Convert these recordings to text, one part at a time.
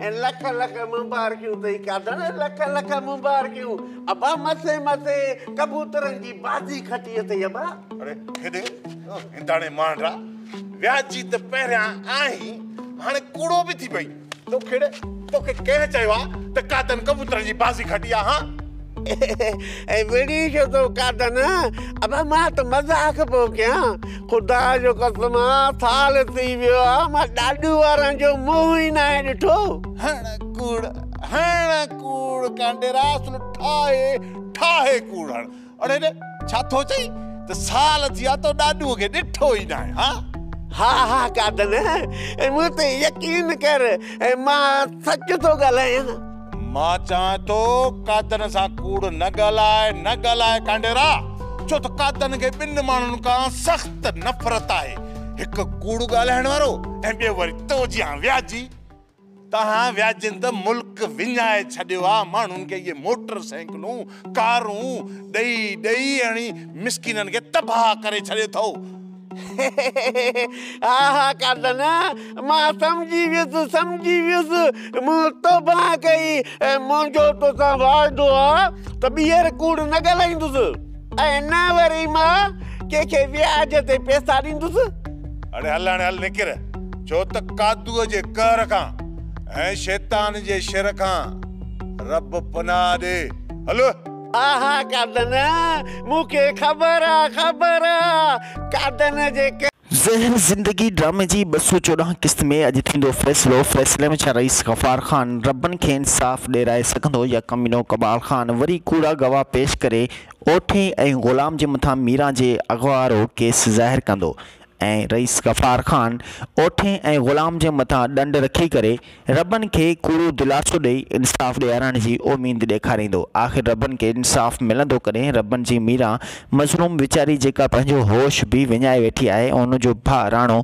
۽ لک لک مبارڪيون اٿئي قادن، لک لک مبارڪيون. ابا مٿي مٿي ڪبوترن جي بازي کٽي اٿئي ابا. اڙي هيڏي هنداڻي مانڊا، وياجي ته پهريان آهين، هاڻي ڪوڙو به ٿي پئين. توکي توکي ڪنهن چيو آ ته قادن ڪبوترن جي بازي کٽي آ هان؟ ۽ وڙهين ڇو ٿو قادن؟ ابا مان ته مذاق پيو ڪيان. خدا جو قسم آ سال ٿي ويو آ مان ڏاڏو وارن جو منهن ئي ناهي ڏٺو. هڻ ڪوڙ هڻ ڪوڙ ڪانڊيرا اصل ٺاهي ٺاهي ڪوڙ هڻ. اڙي ڙي ڇا ٿو چئين ته سال ٿي ويا تو ڏاڏوء کي ڏٺو ئي ناهي ها؟ ها ها قادن مون تي يقين ڪر مان سچ ٿو ڳالهايان. مان چوان ٿو قادن سان ڪوڙ نه ڳالهاء نه ڳالهاء ڪانڊيرا ڇو ته قادن کي ٻن ماڻهن کان سخت نفرت آهي هڪ ڪوڙ ڳالهائڻ وارو ۽ ٻيو وري تو جيان وياجي. توهان وياجين ته ملڪ وڃائي ڇڏيو آ ماڻهن کي اهي موٽر سائيڪلون ڪارون ڏئي ڏئي هڻي مسڪينن کي تباهه ڪري ڇڏيو اٿئو. ها ها قادن مان سمجهي ويس سمجهي ويس مون توبه ڪئي ۽ منهنجو توسان واعدو آ ته ٻيهر ڪوڙ نه ڳالهائيندس ۽ نه وري مان ڪنهن کي وياج تي پئسا ڏيندس. اڙي هل هاڻي هل نڪر ڇو ته قادوء جي قهر کان ۽ شيطان جي شر کان رب پناهه ڏي. هل. آها قادن مون کي خبر آ خبر آ قادن جي. زهر زندگي ڊرامي جي 214 قسط ۾ اڄ ٿيندو فيصلو، فيصلي ۾ ڇا رئيس غفار خان ربن کي انصاف ڏيرائي سگهندو يا ڪمينو ڪمال خان وري ڪوڙا گواهه پيش ڪري اوٺي ۽ غلام جي مٿان ميران جي اغوا وارو ڪيس ظاهر ڪندو ۽ رئيس غفار خان اوٺي ۽ غلام جي مٿان ڏنڊ رکي ڪري ربن کي ڪوڙو دلاسو ڏئي انصاف ڏيارڻ جي اميد ڏيکاريندو. آخر ربن کي انصاف ملندو ڪڏهن؟ ربن جي ميران مظلوم ويچاري جيڪا پنهنجو هوش به وڃائي ويٺي آهي ۽ ان جو ڀاء راڻو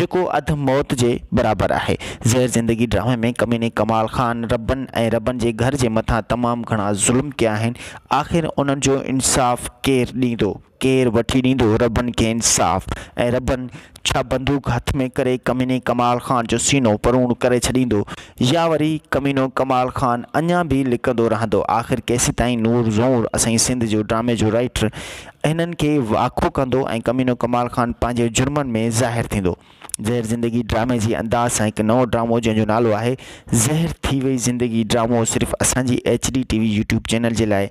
جيڪو اڌ موت جي برابر آهي. زهر زندگي ڊرامي ۾ ڪميني ڪمال خان ربن ۽ ربن جي گهر جي مٿان تمام گهڻا ظلم ڪيا آهن آخر انهن جو انصاف ڪير ڏيندو؟ ڪير وٺي ڏيندو ربن کي انصاف؟ ۽ ربن ڇا بندوق هٿ ۾ ڪري ڪميني ڪمال خان جو سينو پروڻ ڪري ڇڏيندو يا وري ڪمينو ڪمال خان اڃا به لڪندو رهندو؟ آخر ڪيسيتائين نور زئور اسان جي سنڌ جو ڊرامي جو رائيٽر هنن کي واکو ڪندو ۽ ڪمينو ڪمال خان پنهنجي جرمن ۾ ظاهر ٿيندو؟ زهر زندگي ڊرامي جي انداز سان هڪ نئون ڊرامو جنهن جو نالو آهي زهر ٿي وئي زندگي ڊرامو صرف اسان جي H D T V YouTube channel جي لاء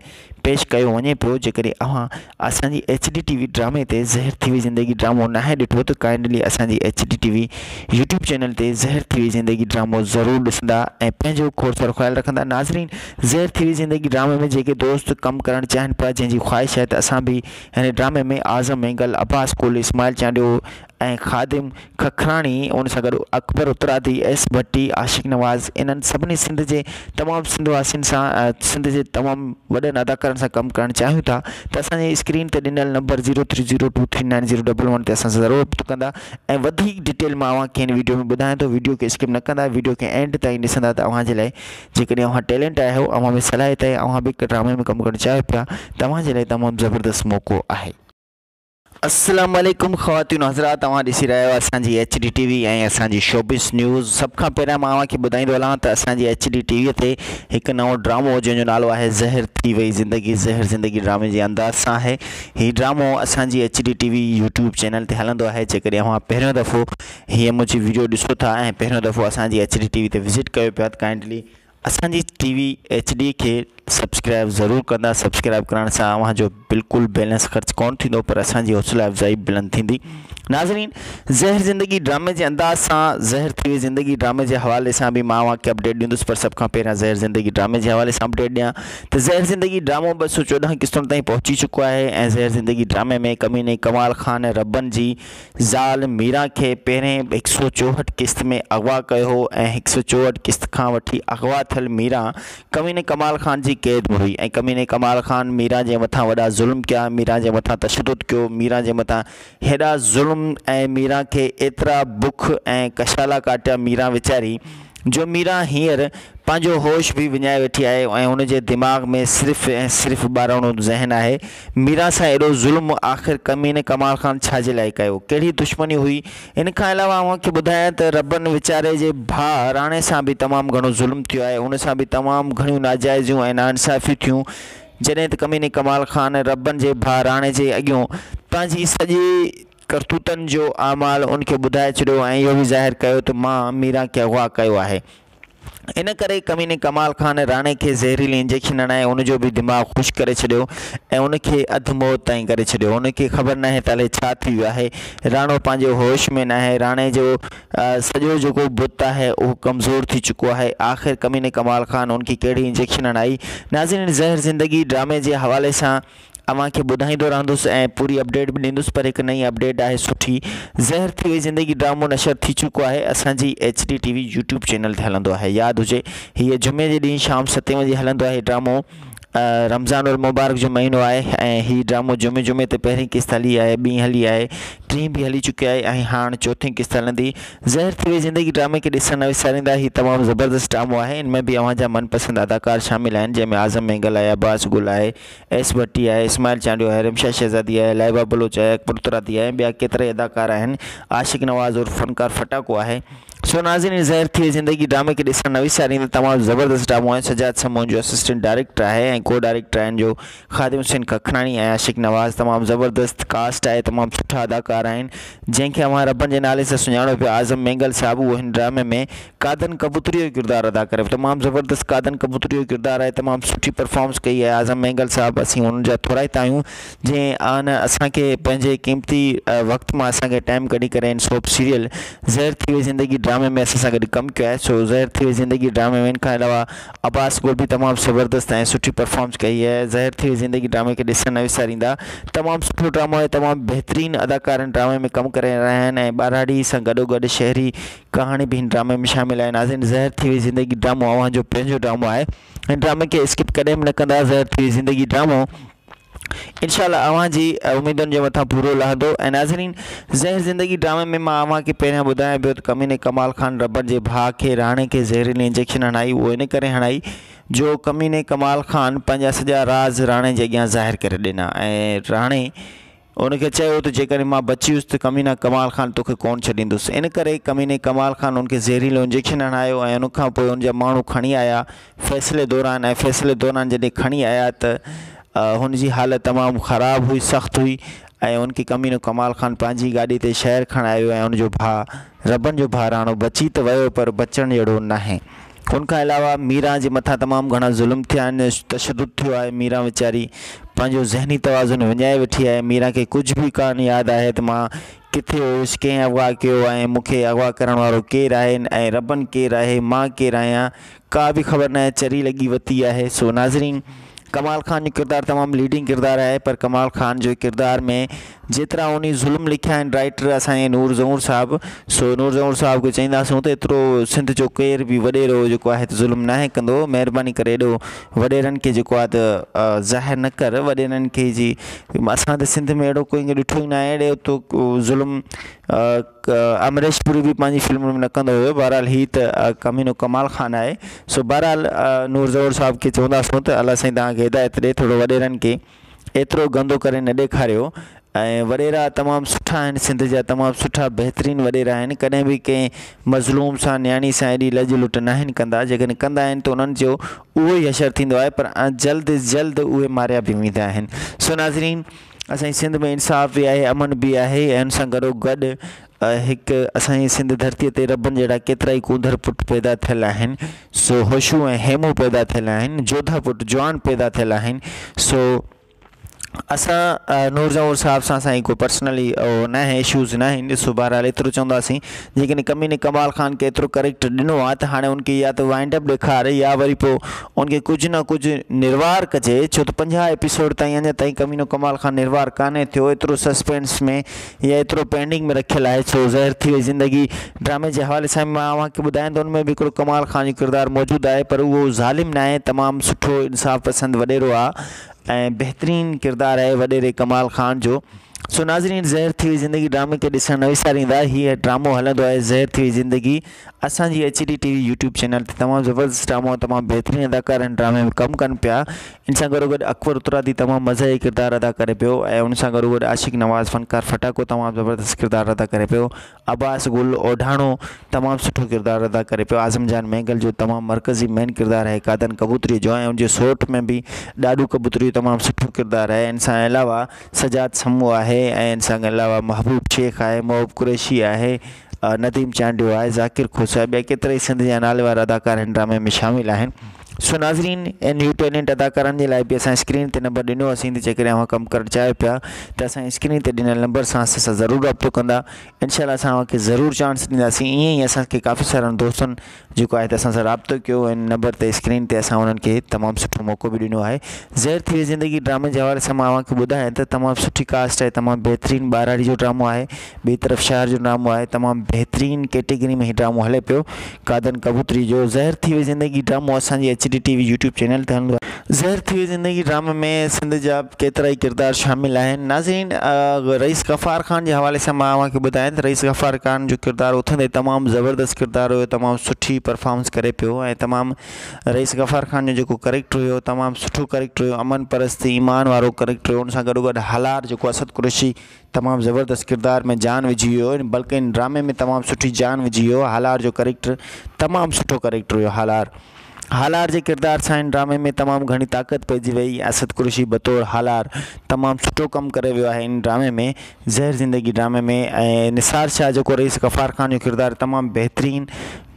پيش ڪيو وڃي پيو جيڪڏهن اوهان اسان جي ايڇ ڊي ٽي وي ڊرامي تي زهر ٿي وئي زندگي ڊرامو ناهي ڏٺو ته ڪائنڊلي اسان جي H D T V YouTube channel تي زهر ٿي وئي زندگي ڊرامو ضرور ڏسندا ۽ پنهنجو کوڙ سارو خيال رکندا ناظرين زهر ٿي وئي زندگي ڊرامي ۾ جيڪي دوست ڪم ڪرڻ چاهين پيا جنهن جي خواهش آهي ته اسان به هن ڊرامي ۾ اعظم مينگل عباس ڪولهي اسماعيل چانڊيو ۽ خادم ککراڻي ان سان گڏ اڪبر اترادي، ايس ڀٽي، عاشق نواز انهن سڀني سنڌ جي تمام سنڌ واسين سان سنڌ جي تمام وڏن اداڪارن سان ڪم ڪرڻ چاهيون ٿا ته اسان جي اسڪرين تي ڏنل number zero three zero two three nine zero double one تي اسان سان ضرور رابطو ڪندا ۽ وڌيڪ ڊيٽيل مان اوهان کي هن ويڊيو ۾ ٻڌايان ٿو ويڊيو کي اسڪپ نه ڪندا ويڊيو کي اينڊ تائين ڏسندا ته اوهان جي لاء جيڪڏهن اوهان ٽيلنٽ آهيو اوهان ۾ صلاحيت آهي اوهان به هڪ ڊرامي ۾ ڪم ڪرڻ چاهيو پيا ته اوهان جي لاء تمام زبردست موقعو آهي. السلام عليڪم خواتين و حضرات اوهان ڏسي رهيا آهيو اسان جي ايڇ ڊي ٽي وي ۽ اسان جي شوبز نيوز سڀ کان پهريان مان اوهان کي ٻڌائيندو هلان ته اسان جي ايڇ ڊي ٽي وي تي هڪ نئون ڊرامو جنهن جو نالو آهي زهر ٿي وئي زندگي زهر زندگي ڊرامي جي انداز سان آهي هي ڊرامو اسان جي H D T V YouTube channel تي هلندو آهي جيڪڏهن اوهان پهريون دفعو هيء منهنجي ويڊيو ڏسو ٿا ۽ پهريون دفعو اسان جي ايڇ ڊي ٽي وي تي وزٽ ڪيو پيا ته ڪائنڊلي اسان جي ٽي وي ايڇ ڊي کي سبسڪرائب ضرور ڪندا سبسڪرائب ڪرڻ سان اوهان جو بلڪل بيلنس خرچ ڪونه ٿيندو پر اسان جي حوصله افزائي بلند ٿيندي ناظرين زهر زندگي ڊرامي جي انداز سان زهر ٿي وئي زندگي ڊرامي جي حوالي سان به مان اوهان کي اپڊيٽ ڏيندس پر سڀ کان پهريان زهر زندگي ڊرامي جي حوالي سان اپڊيٽ ڏيان ته زهر زندگي ڊرامو 214 قسطن تائين پهچي چڪو آهي ۽ زهر زندگي ڊرامي ۾ ڪميني ڪمال خان ربن جي زال ميران کي پهرين 164 قسط ۾ اغوا ڪيو هو ۽ 164 قسط کان وٺي اغوا ٿيل ميران ڪميني ڪمال خان جي قيد ۾ هئي ۽ ڪميني ڪمال خان ميران جي مٿان وڏا ظلم ڪيا ميران جي مٿان تشدد ڪيو ميران جي مٿان هيڏا ظلم ۽ ميران کي ايترا بک ۽ ڪشالا ڪاٽيا ميران ويچاري جو ميران هينئر پنهنجو هوش به وڃائي ويٺي آهي ۽ هن جي دماغ ۾ صرف ۽ صرف ٻاراڻو ذهن آهي. ميران سان ايڏو ظلم آخر ڪميني ڪمال خان ڇا جي لاء ڪيو؟ ڪهڙي دشمني هئي؟ ان کان علاوه اوهان کي ٻڌايان ته ربن ويچاري جي ڀاء راڻي سان به تمام گهڻو ظلم ٿيو آهي، ان سان به تمام گهڻيون ناجائزيون ۽ ناانصافيون ٿيون، جڏهن ته ڪميني ڪمال خان ربن جي ڀاء راڻي جي اڳيون پنهنجي سڄي ڪرتوتن جو اعمال ان کي ٻڌائي ڇڏيو ۽ اهو به ظاهر ڪيو ته مان ميران کي اغوا ڪيو آهي. ان ڪري ڪميني ڪمال خان راڻي کي زهريلي انجيڪشن هڻائي ان جو به دماغ خشڪ ڪري ڇڏيو ۽ ان کي اڌ موت تائين ڪري ڇڏيو. ان کي خبر ناهي ته الائي ڇا ٿي ويو آهي. راڻو پنهنجي هوش ۾ ناهي. راڻي جو سڄو جيڪو بت آهي اهو ڪمزور ٿي چڪو آهي. آخر ڪميني ڪمال خان ان کي ڪهڙي انجيڪشن هڻائي. ناظرين زهر زندگي ڊرامي جي حوالي سان اوهان کي ٻڌائيندو رهندس ۽ پوري اپڊيٽ به ڏيندس پر هڪ نئين اپڊيٽ آهي سٺي زهر ٿي وئي زندگي ڊرامو نشر ٿي چڪو آهي اسان جي H D T V YouTube channel تي هلندو آهي ياد هجي هيء جمعي جي ڏينهن شام ستين وڄي هلندو آهي ڊرامو رمضان المبارڪ جو مهينو آهي ۽ هي ڊرامو جمعي جمعي تي پهرين قسط هلي آهي ٻي هلي آهي ٽين به هلي چڪي آهي ۽ هاڻ چوٿين قسط هلندي زهر ٿي وئي زندگي ڊرامي کي ڏسڻ نه وساريندا هي تمام زبردست ڊرامو آهي ان ۾ به اوهان جا من پسند اداڪار شامل آهن جنهن ۾ اعظم مينگل آهي عباس گل آهي ايس ڀٽي آهي، اسماعيل چانڊيو آهي، رمشا شهزادي آهي، لائبه بلوچ آهي، اڪبر ترادي آهي ۽ ٻيا ڪيترائي اداڪار آهن. عاشق نواز عرف فنڪار ڦٽاڪو آهي. سو ناظرين زهر ٿي وئي زندگي ڊرامي کي ڏسڻ نه وساريندا تمام زبردست ڊرامو آهي سجاد سمون جو اسسٽنٽ ڊائريڪٽر آهي ۽ ڪو ڊائريڪٽر آهن جو خادم حسين ککراڻي ۽ عاشق نواز تمام زبردست ڪاسٽ آهي تمام سٺا اداڪار آهن جنهن کي اوهان ربن جي نالي سان سڃاڻو پيا اعظم مينگل صاحب اهو هن ڊرامي ۾ قادن ڪبوتري جو ڪردار ادا ڪري ٿو تمام زبردست قادن ڪبوتري جو ڪردار آهي تمام سٺي پرفارمنس ڪئي آهي اعظم مينگل صاحب اسين انهن جا ٿورائتا آهيون جنهن آن اسان کي پنهنجي قيمتي وقت مان اسان کي ٽائيم ڪڍي ڪري هن سوپ سيريل زهر ٿي وئي زندگي ڊرامي ۾ اسان سان گڏ ڪم ڪيو آهي سو زهر ٿي وئي زندگي ڊرامي ۾ ان کان علاوه عباس گل به تمام زبردست ۽ سٺي پرفارمنس ڪئي آهي زهر ٿي وئي زندگي ڊرامي کي ڏسڻ نه وساريندا تمام سٺو ڊرامو آهي تمام بهترين اداڪار هن ڊرامي ۾ ڪم ڪري رهيا آهن ۽ ٻهراڙي سان گڏو گڏ شهري ڪهاڻي به هن ڊرامي ۾ شامل آهي ناظرين زهر ٿي وئي زندگي ڊرامو اوهان جو پنهنجو ڊرامو آهي هن ڊرامي کي اسڪپ ڪڏهن به نه ڪندا زهر ٿي وئي زندگي ڊرامو انشاء الله اوهان جي اميدن جي مٿان پورو لهندو ۽ ناظرين زهر زندگي ڊرامي ۾ مان اوهان کي پهريان ٻڌايان پيو ته ڪميني ڪمال خان ربن جي ڀاء کي راڻي کي زهريلي انجيڪشن هڻائي اهو ان ڪري هڻائي جو ڪميني ڪمال خان پنهنجا سڄا راز راڻي جي اڳيان ظاهر ڪري ڏنا ۽ راڻي ان کي چيو ته جيڪڏهن مان بچي ويس ته ڪمينا ڪمال خان توکي ڪونه ڇڏيندس. ان ڪري ڪميني ڪمال خان ان کي زهريلو انجيڪشن هڻايو ۽ ان کان پوء ان جا ماڻهو کڻي آيا فيصلي دوران ۽ فيصلي دوران جڏهن کڻي آيا ته هن جي حالت تمام خراب هئي سخت هئي ۽ ان کي ڪمينو ڪمال خان پنهنجي گاڏي تي شهر کڻائي ويو ۽ ان جو ڀاء ربن جو ڀاء راڻو بچي ته ويو پر بچڻ جهڙو ناهي. ان کان علاوه ميران جي مٿان تمام گهڻا ظلم ٿيا آهن تشدد ٿيو آهي ميران ويچاري پنهنجو ذهني توازن وڃائي ويٺي آهي ميران کي ڪجهه به ڪانه ياد آهي ته مان ڪٿي هيس ڪنهن اغوا ڪيو ۽ مون کي اغوا ڪرڻ وارو ڪير آهي ۽ ربن ڪير آهي مان ڪير آهيان ڪا به خبر ناهي چري لڳي وتي آهي سو ناظرين ڪمال خان جو ڪردار تمام ليڊنگ ڪردار آهي پر ڪمال خان جو ڪردار ۾ جيترا انهي ظلم لکيا آهن رائيٽر اسان جي نور زئور صاحب سو نور زئور صاحب کي چئينداسون ته ايترو سنڌ جو ڪير به وڏيرو جيڪو آهي ته ظلم ناهي ڪندو مهرباني ڪري ايڏو وڏيرن کي جيڪو آهي ته ظاهر نه ڪر وڏيرن کي جي اسان ته سنڌ ۾ اهڙو ڪوئي ڏٺو ئي ناهي اهڙو تو ظلم امريش پوري به پنهنجي فلمن ۾ نه ڪندو هيو بهرحال هي ته ڪمينو ڪمال خان آهي سو بهرحال نور زئور صاحب کي چونداسون ته الله سائين توهان کي هدايت ڏي ٿورو وڏيرن کي ايترو گندو ڪري نه ڏيکاريو ۽ وڏيرا تمام سٺا آهن سنڌ جا تمام سٺا بهترين وڏيرا آهن ڪڏهن به ڪنهن مظلوم سان نياڻي سان ايڏي لڄ لٽ ناهن ڪندا جيڪڏهن ڪندا آهن ته انهن جو اهو ئي حشر ٿيندو آهي پر جلد از جلد اهي ماريا به ويندا آهن سو ناظرين اسان جي سنڌ ۾ انصاف به آهي امن به آهي ۽ ان سان گڏو گڏ هڪ اسان جي سنڌ ڌرتيء تي ربن جهڙا ڪيترائي ڪونڌر پٽ پيدا ٿيل آهن سو هوشو ۽ هيمون پيدا ٿيل آهن جوڌا پٽ جوان پيدا ٿيل آهن سو اسان نور زئور صاحب سان اسان جي ڪو پرسنلي اهو ناهي اشوز ناهن سو بهرحال ايترو چونداسين جيڪڏهن ڪميني ڪمال خان کي ايترو ڪريڪٽر ڏنو آهي ته هاڻي ان کي يا ته وائنڊ اپ ڏيکار يا وري پوء ان کي ڪجهه نه ڪجهه نروار ڪجي ڇو ته 50 ايپيسوڊ تائين اڃا تائين ڪمينو ڪمال خان نروار ڪانهي ٿيو ايترو سسپينس ۾ يا ايترو پينڊنگ ۾ رکيل آهي ڇو زهر ٿي وئي زندگي ڊرامي جي حوالي سان مان اوهان کي ٻڌايان ته ان ۾ به هڪڙو ڪمال خان جو ڪردار موجود آهي پر اهو ظالم ناهي تمام سٺو انصاف پسند وڏيرو آهي ۽ بهترين ڪردار آهي وڏيري ڪمال خان جو سو ناظرين زهر ٿي وئي زندگي ڊرامي کي ڏسڻ نه وساريندا هي ڊرامو هلندو آهي زهر ٿي وئي زندگي اسان جي H D T V YouTube channel تي تمام زبردست ڊرامو تمام بهترين اداڪار هن ڊرامي ۾ ڪم ڪن پيا ان سان گڏو گڏ اڪبر اترادي تمام مزاحيه ڪردار ادا ڪري پيو ۽ ان سان گڏو گڏ عاشق نواز فنڪار ڦٽاڪو تمام زبردست ڪردار ادا ڪري پيو عباس گل اوڍاڻو تمام سٺو ڪردار ادا ڪري پيو. اعظم جان مينگل جو تمام مرڪزي مين ڪردار آهي قادن ڪبوتري جو ۽ ان جي سوٽ ۾ به ڏاڏو ڪبوتري جو تمام سٺو ڪردار آهي ان سان علاوه سجاد سمون آهي ۽ ان سان علاوه محبوب شيخ آهي محب قريشي آهي نديم چانڊيو آهي ذاڪر کوسو آهي ٻيا ڪيترائي سنڌ جا ناليوارا اداڪار هن ڊرامي ۾ شامل آهن. سو ناظرين ۽ نيو ٽيلنٽ اداڪارن جي لاء به اسان اسڪرين تي نمبر ڏنو اسين ته جيڪڏهن اوهان ڪم ڪرڻ چاهيو پيا ته اسان اسڪرين تي ڏنل نمبر سان اسان سان ضرور رابطو ڪندا انشاء الله اسان اوهان کي ضرور چانس ڏينداسين ائين ئي اسان کي ڪافي سارن دوستن جيڪو آهي ته اسان سان رابطو ڪيو ان نمبر تي اسڪرين تي اسان انهن کي تمام سٺو موقعو به ڏنو آهي زهر ٿي وئي زندگي ڊرامي جي حوالي سان مان اوهان کي ٻڌايان ته تمام سٺي ڪاسٽ آهي تمام بهترين ٻهراڙي جو ڊرامو آهي ٻي طرف شهر جو ڊرامو آهي تمام بهترين ڪيٽيگري ۾ هي ڊرامو هلي پيو قادن ڪبوتري جو زهر ٿي وئي زندگي ڊرامو اسان جي H D T V YouTube channel تي هلندو آهي. زهر ٿي وئي زندگي ڊرامي ۾ سنڌ جا ڪيترائي ڪردار شامل آهن. ناظرين رئيس غفار خان جي حوالي سان مان اوهان کي ٻڌايان ته رئيس غفار خان جو ڪردار اٿندي تمام زبردست ڪردار هيو تمام سٺي پرفارمنس ڪري پيو ۽ تمام رئيس غفار خان جو جيڪو ڪريڪٽر هيو تمام سٺو ڪريڪٽر هيو امن پرست ايمان وارو ڪريڪٽر هيو ان سان گڏو گڏ هالار جيڪو اسد قريشي تمام زبردست ڪردار ۾ جان وجهي ويو هو بلڪه ان ڊرامي ۾ تمام سٺي جان وجهي ويو هالار جو ڪريڪٽر تمام سٺو ڪريڪٽر هيو هالار هالار جي ڪردار سان ان ڊرامي ۾ تمام گهڻي طاقت پئجي وئي اسد قريشي بطور هالار تمام سٺو ڪم ڪري ويو آهي ان ڊرامي ۾ زهر زندگي ڊرامي ۾ ۽ نثار شاهه جيڪو رئيس غفار خان جو ڪردار تمام بهترين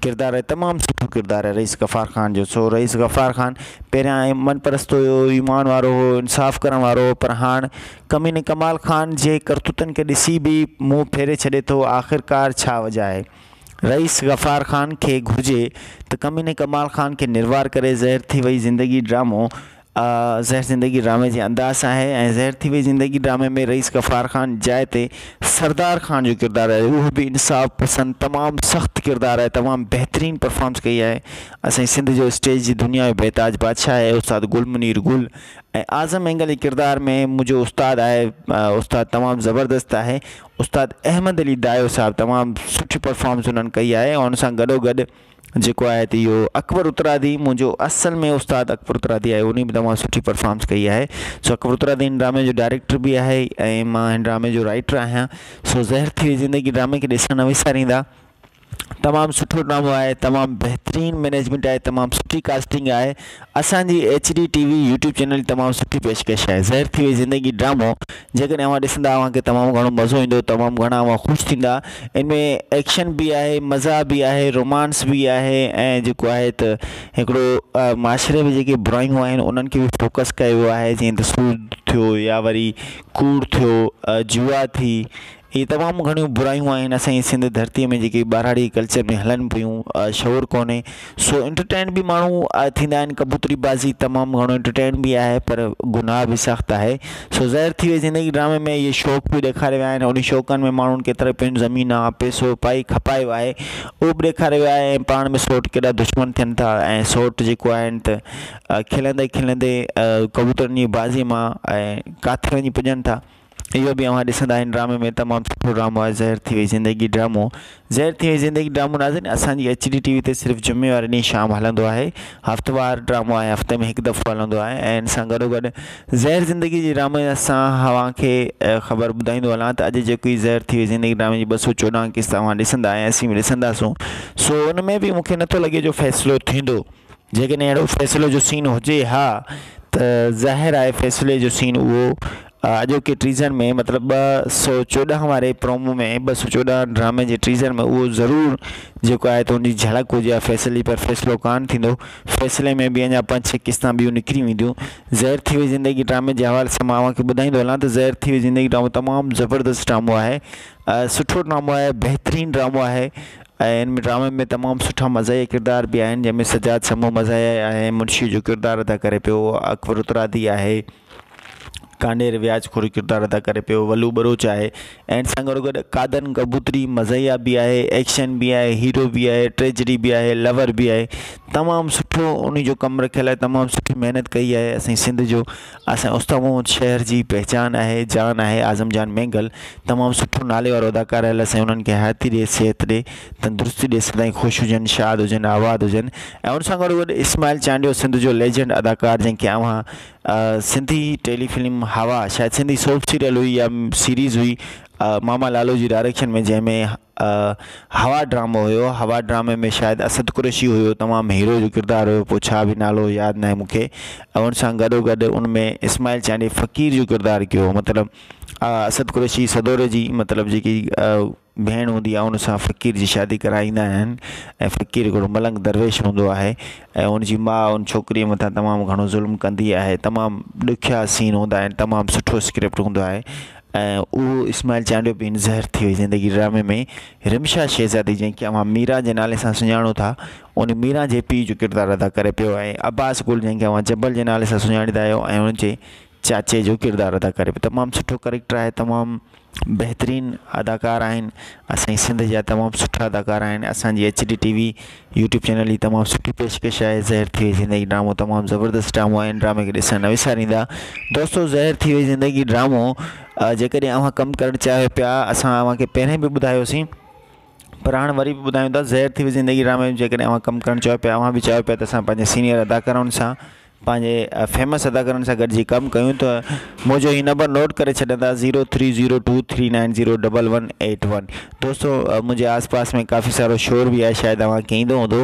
ڪردار آهي تمام سٺو ڪردار آهي رئيس غفار خان جو سو رئيس غفار خان پهريان من پرست هيو ايمان وارو هو انصاف ڪرڻ وارو هو پر هاڻ ڪميني ڪمال خان جي ڪرتوتن کي ڏسي به منهن ڦيري ڇڏي ٿو آخرڪار ڇا وجه آهي رئيس غفار خان کي گهرجي ته ڪميني ڪمال خان کي نروار ڪري زهر ٿي وئي زندگي ڊرامو زهر زندگي ڊرامي جي انداز سان آهي ۽ زهر ٿي وئي زندگي ڊرامي ۾ رئيس غفار خان جاء تي سردار خان جو ڪردار آهي اهو به انصاف پسند تمام سخت ڪردار آهي تمام بهترين پرفارمنس ڪئي آهي اسان جي سنڌ جو اسٽيج جي دنيا جو بيتاج بادشاهه آهي استاد گل منير گل ۽ اعظم اينگل جي ڪردار ۾ منهنجو استاد آهي استاد تمام زبردست آهي استاد احمد علي دايو صاحب تمام سٺي پرفارمنس انهن ڪئي آهي ۽ ان سان گڏو گڏ جيڪو آهي ته اهو اڪبر اترادي منهنجو اصل ۾ استاد اڪبر اترادي آهي انهي به تمام سٺي پرفارمنس ڪئي آهي سو اڪبر اترادي هن ڊرامي جو ڊائريڪٽر به آهي ۽ مان هن ڊرامي جو رائيٽر آهيان سو زهر ٿي وئي زندگي ڊرامي کي ڏسڻ نه وساريندا تمام سٺو ڊرامو آهي تمام بهترين مينيجمينٽ آهي تمام سٺي ڪاسٽنگ آهي اسان جي H D T V YouTube channel تمام سٺي پيشڪش آهي زهر ٿي وئي زندگي ڊرامو جيڪڏهن اوهان ڏسندا اوهان کي تمام گهڻو مزو ايندو تمام گهڻا اوهان خوش ٿيندا ان ۾ ايڪشن به آهي مزاح به آهي رومانس به آهي ۽ جيڪو آهي ته هڪڙو معاشري ۾ جيڪي برايون آهن انهن کي به فوڪس ڪيو ويو آهي جيئن ته سود ٿيو يا وري ڪوڙ ٿيو جوا ٿي اهي تمام گهڻيون برايون آهن اسان جي سنڌ ڌرتيء ۾ جيڪي ٻهراڙي ڪلچر ۾ هلن پيون شعور ڪونهي سو انٽرٽين به ماڻهو ٿيندا آهن ڪبوتري بازي تمام گهڻو انٽرٽين به آهي پر گناهه به سخت آهي سو زهر ٿي وئي زندگي ڊرامي ۾ اهي شوق به ڏيکاريا ويا آهن انهي شوقن ۾ ماڻهن ڪيترا پنهنجون زمينا پئسو پائي کپايو آهي اهو به ڏيکاريو ويو آهي ۽ پاڻ ۾ سوٽ ڪيڏا دشمن ٿين ٿا ۽ سوٽ جيڪو آهن ته کلندي کلندي ڪبوترن جي بازي مان ۽ ڪاٿي وڃي پڄن ٿا اهو به اوهان ڏسندا هن ڊرامي ۾ تمام سٺو ڊرامو آهي زهر ٿي وئي زندگي ڊرامو زهر ٿي وئي زندگي ڊرامو ناظرين اسان جي ايڇ ڊي ٽي وي تي صرف جمعي واري ڏينهن شام هلندو آهي هفتوار ڊرامو آهي هفتي ۾ هڪ دفعو هلندو آهي ۽ ان سان گڏو گڏ زهر زندگي جي ڊرامي سان اوهان کي خبر ٻڌائيندو هلان ته اڄ جيڪو زهر ٿي وئي زندگي ڊرامي جي 214 قسط اوهان ڏسندا ۽ اسين به ڏسنداسون سو ان ۾ به مونکي نٿو لڳي جو فيصلو ٿيندو جيڪڏهن اهڙو فيصلو جو سين هجي ها ته ظاهر آهي فيصلي جو سين اهو اڄوڪي ٽيزر ۾ مطلب 214 واري پرومو ۾ 214 ڊرامي جي ٽيزر ۾ اهو ضرور جيڪو آهي ته ان جي جهلڪ هجي ها فيصلي پر فيصلو ڪانه ٿيندو فيصلي ۾ به اڃا پنج ڇهه قسطان ٻيون نڪري وينديون زهر ٿي وئي زندگي ڊرامي جي حوالي سان مان اوهان کي ٻڌائيندو هلان ته زهر ٿي وئي زندگي ڊرامو تمام زبردست ڊرامو آهي سٺو ڊرامو آهي بهترين ڊرامو آهي ۽ ان ڊرامي ۾ تمام سٺا مزاحيه ڪردار به آهن جنهن ۾ سجاد سمون مزاحيه آهي منشي جو ڪردار ادا ڪري پيو اڪبر اترادي آهي ڪانڊير وياج خور ڪردار ادا ڪري پيو، ولو ٻروچ آهي ۽ ان سان گڏوگڏ قادن ڪبوتري مزاحيه به آهي، ايڪشن به آهي، هيرو به آهي، ٽريجڊي به آهي، لور به آهي، تمام سٺو انهي جو ڪم رکيل آهي، تمام سٺي محنت ڪئي آهي اسان جي سنڌ جو اسان جي اوستا محمد شهر جي پهچان آهي جان آهي اعظم جان مينگل تمام سٺو نالي وارو اداڪار آهي الله سائين انهن کي حياتي ڏي صحت ڏي تندرستي ڏي سدائين خوش هجن شاد هجن آباد هجن ۽ ان سان گڏوگڏ اسماعيل چانڊيو سنڌ جو ليجنڊ اداڪار جنهن کي اوهان سنڌي ٽيلي فلم هوا شايد سنڌي سوپ سيريل هئي يا سيريز هئي ماما لالو جي ڊائريڪشن ۾ جنهن ۾ هوا ڊرامو هيو هوا ڊرامي ۾ شايد اسد قريشي هيو تمام هيرو جو ڪردار هيو پوء ڇا به نالو ياد ناهي مون کي ۽ ان سان گڏو گڏ ان ۾ اسماعيل چانڊيي فقير جو ڪردار ڪيو مطلب اسد قريشي سدوري جي مطلب جيڪي ڀيڻ هوندي آهي ان سان فقير جي شادي ڪرائيندا آهن ۽ فقير هڪڙو ملنگ درويش هوندو آهي ۽ ان جي ماء ان ڇوڪريء مٿان تمام گهڻو ظلم ڪندي آهي تمام ڏکيا سين هوندا آهن تمام سٺو اسڪرپٽ هوندو آهي ۽ اهو اسماعيل چانڊيو به هن زهر ٿي وئي زندگي ڊرامي ۾ رمشا شهزادي جنهن کي اوهان ميرا جي نالي سان سڃاڻو ٿا ان ميرا جي پيء جو ڪردار ادا ڪري پيو ۽ عباس گل جنهن کي اوهان جبل جي نالي سان سڃاڻيندا آهيو ۽ ان جي چاچي جو ڪردار ادا ڪري پيو تمام سٺو ڪريڪٽر آهي تمام بهترين اداڪار آهن اسان جي سنڌ جا تمام سٺا اداڪار آهن اسان جي H D T V YouTube channel جي تمام سٺي پيشڪش آهي زهر ٿي وئي زندگي ڊرامو تمام زبردست ڊرامو آهي ان ڊرامي کي ڏسڻ نه وساريندا دوستو زهر ٿي وئي زندگي ڊرامو جيڪڏهن اوهان ڪم ڪرڻ چاهيو پيا اسان اوهان کي پهرين به ٻڌايوسين پر هاڻ وري به ٻڌايون ٿا زهر ٿي وئي زندگي ڊرامي ۾ جيڪڏهن اوهان ڪم ڪرڻ چاهيو پيا اوهان به چاهيو پيا ته اسان پنهنجي سينيئر اداڪارن سان پنهنجي فيمس اداڪارن سان گڏجي ڪم ڪيون ته منهنجو هي نمبر نوٽ ڪري ڇڏندا zero three zero two three nine zero double one eight one دوستو منهنجي آس پاس ۾ ڪافي سارو شور به آهي شايد اوهان کي ايندو هوندو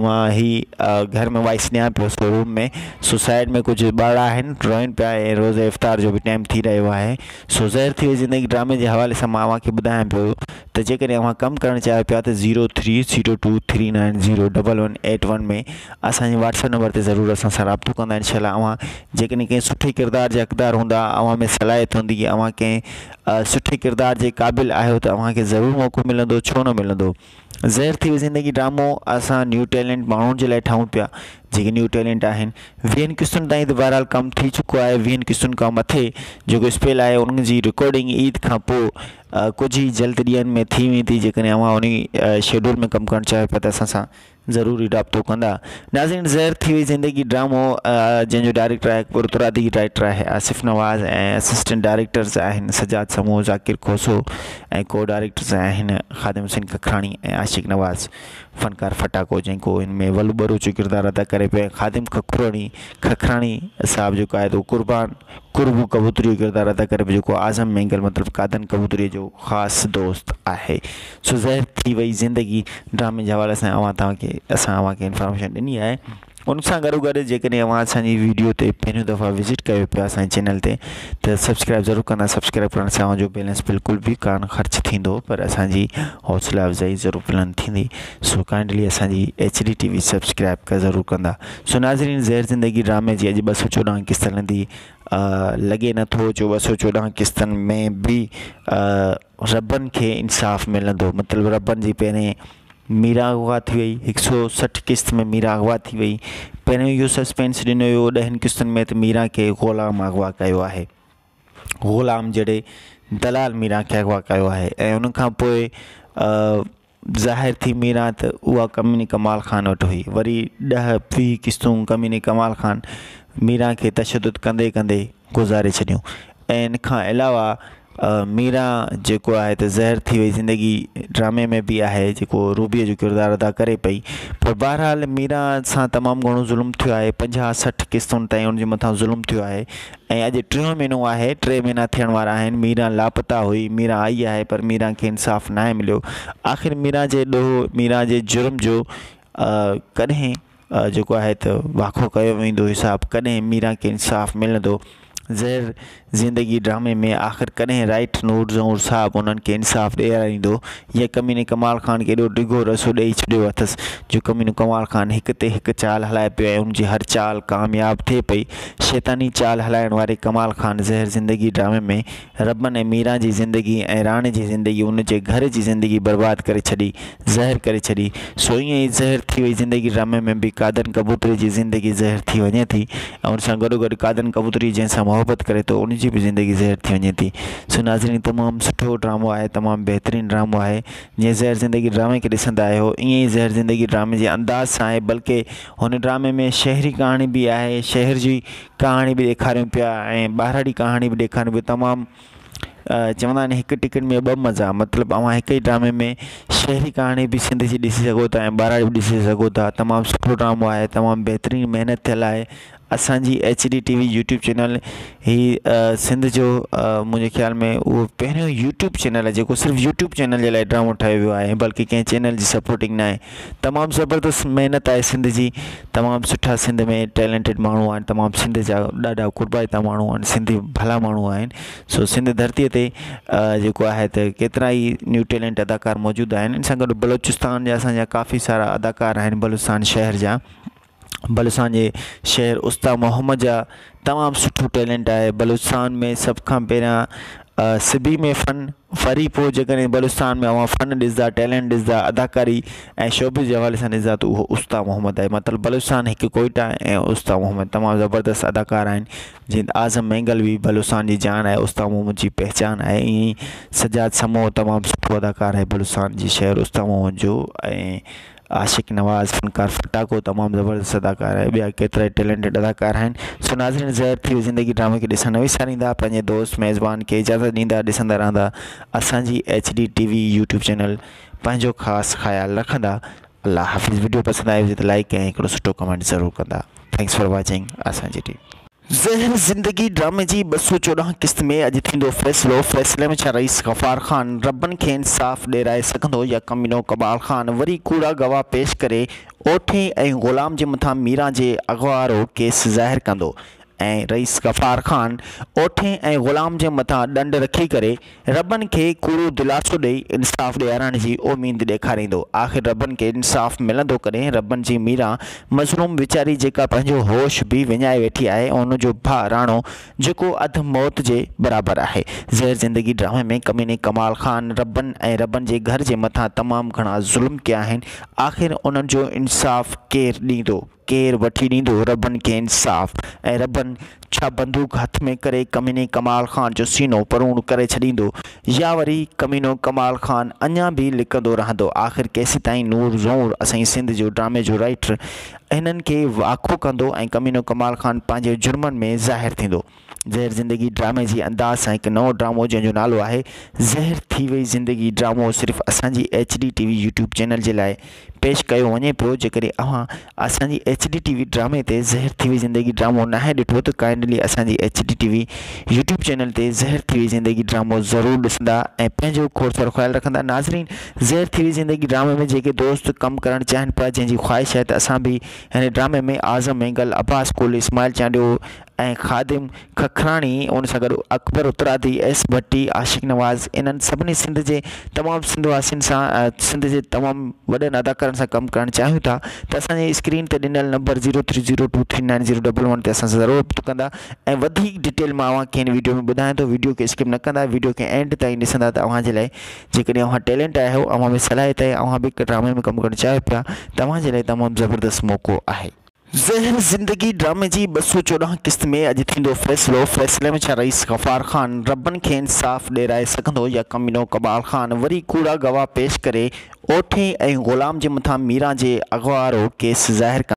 مان هي گهر ۾ وائس ڏيان پيو سو روم ۾ سو سائيڊ ۾ ڪجهه ٻارڙا آهن روئن پيا ۽ روز افطار جو به ٽائيم ٿي رهيو آهي سو زهر ٿي وئي زندگي ڊرامي جي حوالي سان مان اوهان کي ٻڌايان پيو ته جيڪڏهن اوهان ڪم ڪرڻ چاهيو پيا ته zero three zero two three nine zero double one eight one ۾ اسان جي واٽس ايپ نمبر تي ضرور اسان سان رابطو ڪندا انشاء الله اوهان جيڪڏهن ڪنهن سٺي ڪردار جا حقدار هوندا اوهان ۾ صلاحيت هوندي اوهان ڪنهن سٺي ڪردار جي قابل آهيو ته اوهان کي ضرور موقعو ملندو ڇو نه ملندو زهر ٿي وئي زندگي ڊرامو اسان نيو ٽيلنٽ ماڻهن جي لاء ٺاهيون پيا جيڪي نيو ٽيلنٽ آهن ويهن قسطن تائين ته بهرحال ڪم ٿي چڪو آهي ويهن قسطن کان مٿي جيڪو اسپيل آهي ان جي رڪارڊنگ عيد کان پوء ڪجهه ئي جلد ڏينهن ۾ ٿي ويندي جيڪڏهن اوهان انهي شيڊول ۾ ڪم ڪرڻ چاهيو پيا ته اسان سان ضروري رابطو ڪندا. ناظرين زهر ٿي وئي زندگي ڊرامو جنهن جو ڊائريڪٽر آهي اڪبر ترادي رائيٽر آهي آصف نواز ۽ اسسٽنٽ ڊائريڪٽرز آهن سجاد سمون ذاڪر کوسو ۽ ڪو ڊائريڪٽرز آهن خادم حسين ککراڻي ۽ عاشق نواز فنڪار ڦٽاڪو جيڪو هن ۾ ولو ٻروچ جو ڪردار ادا ڪري پيو ۽ خادم ککراڻي ککراڻي صاحب جيڪو آهي ته قربان قربو ڪبوتري جو ڪردار ادا ڪري پيو جيڪو اعظم مينگل مطلب قادن ڪبوتري جو خاص دوست آهي سو زهر ٿي وئي زندگي ڊرامي جي حوالي سان اوهان توهان کي اسان اوهان کي انفارميشن ڏني آهي ان سان گڏو گڏ جيڪڏهن اوهان اسان جي ويڊيو تي پهريون دفعا وزٽ ڪيو پيا اسان جي چينل تي ته سبسڪرائب ضرور ڪندا سبسڪرائب ڪرڻ سان اوهان جو بيلنس بلڪل به ڪانه خرچ ٿيندو پر اسان جي حوصلا افزائي ضرور بلند ٿيندي سو ڪائنڊلي اسان جي H D T V subscribe ضرور ڪندا سو ناظرين زهر زندگي ڊرامي جي اڄ 214 قسط هلندي لڳي نٿو جو 214 قسطن ۾ به ربن کي انصاف ملندو مطلب ربن جي پهرين ميرا اغوا ٿي وئي 160 قسط ۾ ميرا اغوا ٿي وئي پهريون اهو سسپينس ڏنو ويو ڏهن قسطن ۾ ته ميرا کي غلام اغوا ڪيو آهي غلام جهڙي دلال ميرا کي اغوا ڪيو آهي ۽ ان کان پوء ظاهر ٿي ميران ته اها ڪميني ڪمال خان وٽ هئي. وري ڏهه 20 قسطون ڪميني ڪمال خان ميران کي تشدد ڪندي ڪندي گذاري ڇڏيون ۽ ان کان علاوه ميران جيڪو آهي ته زهر ٿي وئي زندگي ڊرامي ۾ به آهي جيڪو روبيء جو ڪردار ادا ڪري پئي پر بهرحال ميران سان تمام گهڻو ظلم ٿيو آهي 50 60 قسطن تائين ان جي مٿان ظلم ٿيو آهي ۽ اڄ ٽيون مهينو آهي، ٽي مهينا ٿيڻ وارا آهن، ميران لاپتا هئي، ميران آئي آهي پر ميران کي انصاف ناهي مليو، آخر ميران جي ڏوهه، ميران جي جرم جو ڪڏهن جيڪو آهي ته واکو ڪيو ويندو حساب، ڪڏهن ميران کي انصاف ملندو، زهر زندگي ڊرامي ۾ آخر ڪڏهن رائيٽ نور زئور صاحب انهن کي انصاف ڏياريندو يا ڪميني ڪمال خان کي ايڏو ڊگهو رسو ڏئي ڇڏيو اٿس جو ڪمينو ڪمال خان هڪ تي هڪ چال هلائي پيو ۽ ان جي هر چال ڪامياب ٿئي پئي. شيطاني چال هلائڻ واري ڪمال خان زهر زندگي ڊرامي ۾ ربن ۽ ميران جي زندگي ۽ راڻي جي زندگي ان جي گهر جي زندگي برباد ڪري ڇڏي زهر ڪري ڇڏي سو ائين ئي زهر ٿي وئي زندگي ڊرامي ۾ به قادن ڪبوتري جي زندگي زهر ٿي وڃي ٿي ۽ ان سان گڏوگڏ قادن ڪبوتري جنهن سان محبت. محبت ڪري ٿو ان جي به زندگي زهر ٿي وڃي ٿي. سو ناظرين تمام سٺو ڊرامو آهي تمام بهترين ڊرامو آهي. جيئن زهر زندگي ڊرامي کي ڏسندا آهيو ائين ئي زهر زندگي ڊرامي جي انداز سان آهي بلڪه هن ڊرامي ۾ شهري ڪهاڻي به آهي شهر جي ڪهاڻي به ڏيکاريون پيا ۽ ٻهراڙي ڪهاڻي به ڏيکاريون پيا تمام چوندا آهن هڪ ٽڪيٽ ۾ ٻه مزا مطلب اوهان هڪ ئي ڊرامي ۾ شهري ڪهاڻي به سنڌ جي ڏسي سگهو ٿا ۽ ٻهراڙي به ڏسي سگهو ٿا تمام سٺو ڊرامو آهي تمام بهترين محنت ٿيل آهي اسان جي H D T V YouTube channel هي سنڌ جو منهنجي خيال ۾ اهو پهريون يوٽيوب چينل آهي جيڪو صرف يوٽيوب چينل جي لاء ڊرامو ٺاهيو ويو آهي بلڪه ڪنهن چينل جي سپورٽنگ نه آهي تمام زبردست محنت آهي سنڌ جي تمام سٺا سنڌ ۾ ٽيلنٽيڊ ماڻهو آهن تمام سنڌ جا ڏاڍا قربائتا ماڻهو آهن سنڌي ڀلا ماڻهو آهن سو سنڌ ڌرتي تي جيڪو آهي ته ڪيترا ئي نيو ٽيلنٽ اداڪار موجود آهن ان سان گڏ بلوچستان جا اسان جا ڪافي سارا اداڪار آهن بلوچستان شهر جا بلوچستان جي شهر استا محمد جا تمام سٺو ٽيلنٽ آهي بلوچستان ۾ سڀ کان پهريان سبي ۾ فن وري پوءِ جيڪڏهن بلوچستان ۾ اوهان فن ڏسندا ٽيلنٽ ڏسندا اداڪاري ۽ شوبز جي حوالي سان ڏسندا ته اهو استا محمد آهي مطلب بلوچستان هڪ ڪوئيٽا ۽ استا محمد تمام زبردست اداڪار آهن جيئن ته اعظم مينگل به بلوچستان جي جان آهي استا محمد جي پهچان آهي ائين ئي سجاد سمو تمام سٺو اداڪار آهي بلوچستان جي شهر استا محمد جو ۽ عاشق نواز فنڪار ڦٽاڪو تمام زبردست اداڪار آهي ٻيا ڪيترائي ٽيلنٽيڊ اداڪار آهن سو ناظرين زهر ٿي وئي زندگي ڊرامي کي ڏسڻ نه وساريندا پنهنجي دوست ميزبان کي اجازت ڏيندا ڏسندا رهندا اسان جي H D T V YouTube channel پنهنجو خاص خيال رکندا الله حافظ وڊيو پسند آئي هجي ته لائڪ ۽ هڪڙو سٺو ڪمينٽ ضرور ڪندا thanks for watching اسان جي ٽي زهر زندگي ڊرامي جي 214 قسط ۾ اڄ ٿيندو فيصلو، فيصلي ۾ ڇا رئيس غفار خان ربن کي انصاف ڏيرائي سگهندو يا ڪمينو ڪمال خان وري ڪوڙا گواهه پيش ڪري اوٺي ۽ غلام جي مٿان ميران جي اغوا وارو ڪيس ظاهر ڪندو ۽ رئيس غفار خان اوٺي ۽ غلام جي مٿان ڏنڊ رکي ڪري ربن کي ڪوڙو دلاسو ڏئي انصاف ڏيارڻ جي اميد ڏيکاريندو. آخر ربن کي انصاف ملندو ڪڏهن؟ ربن جي ميران مظلوم ويچاري جيڪا پنهنجو هوش به وڃائي ويٺي آهي ۽ ان جو ڀاء راڻو جيڪو اڌ موت جي برابر آهي. زهر زندگي ڊرامي ۾ ڪميني ڪمال خان ربن ۽ ربن جي گهر جي مٿان تمام گهڻا ظلم ڪيا آهن. آخر انهن جو انصاف ڪير ڏيندو؟ ڪير وٺي ڏيندو ربن کي انصاف؟ ۽ ربن ڇا بندوق هٿ ۾ ڪري ڪميني ڪمال خان جو سينو پروڻ ڪري ڇڏيندو يا وري ڪمينو ڪمال خان اڃا به لڪندو رهندو؟ آخر ڪيسيتائين نور زئور اسان جي سنڌ جو ڊرامي جو رائيٽر هنن کي واکو ڪندو ۽ ڪمينو ڪمال خان پنهنجي جرمن ۾ ظاهر ٿيندو؟ زهر زندگي ڊرامي جي انداز سان هڪ نئون ڊرامو جنهن جو نالو آهي زهر ٿي وئي زندگي ڊرامو صرف اسان جي H D T V YouTube channel جي لاء پيش ڪيو وڃي پيو جيڪڏهن اوهان اسان جي ايڇ ڊي ٽي وي ڊرامي تي زهر ٿي وئي زندگي ڊرامو ناهي ڏٺو ته ڪائنڊلي اسان جي H D T V YouTube channel تي زهر ٿي وئي زندگي ڊرامو ضرور ڏسندا ۽ پنهنجو کوڙ سارو خيال رکندا ناظرين زهر ٿي وئي زندگي ڊرامي ۾ جيڪي دوست ڪم ڪرڻ چاهين پيا جنهن جي خواهش آهي ته اسان به هن ڊرامي ۾ اعظم مينگل عباس ڪولهي اسماعيل چانڊيو ۽ خادم ککراڻي ان سان گڏ اڪبر اترادي، ايس ڀٽي، عاشق نواز انهن سڀني سنڌ جي تمام سنڌ واسين سان سنڌ جي تمام وڏن اداڪارن سان ڪم ڪرڻ چاهيون ٿا ته اسان جي اسڪرين تي ڏنل number zero three zero two three nine zero double one تي اسان سان ضرور رابطو ڪندا ۽ وڌيڪ ڊيٽيل مان اوهان کي هن ويڊيو ۾ ٻڌايان ٿو ويڊيو کي اسڪپ نه ڪندا ويڊيو کي اينڊ تائين ڏسندا ته اوهان جي لاء جيڪڏهن اوهان ٽيلنٽ آهيو اوهان ۾ صلاحيت آهي اوهان به هڪ ڊرامي ۾ ڪم ڪرڻ چاهيو پيا ته اوهان جي لاء تمام زبردست موقعو آهي. زهر زندگي ڊرامي جي 214 قسط ۾ اڄ ٿيندو فيصلو، فيصلي ۾ ڇا رئيس غفار خان ربن کي انصاف ڏيرائي سگهندو يا ڪمينو ڪمال خان وري ڪوڙا گواهه پيش ڪري اوٺي ۽ غلام جي مٿان ميران جي اغوا وارو ڪيس ظاهر ڪندو.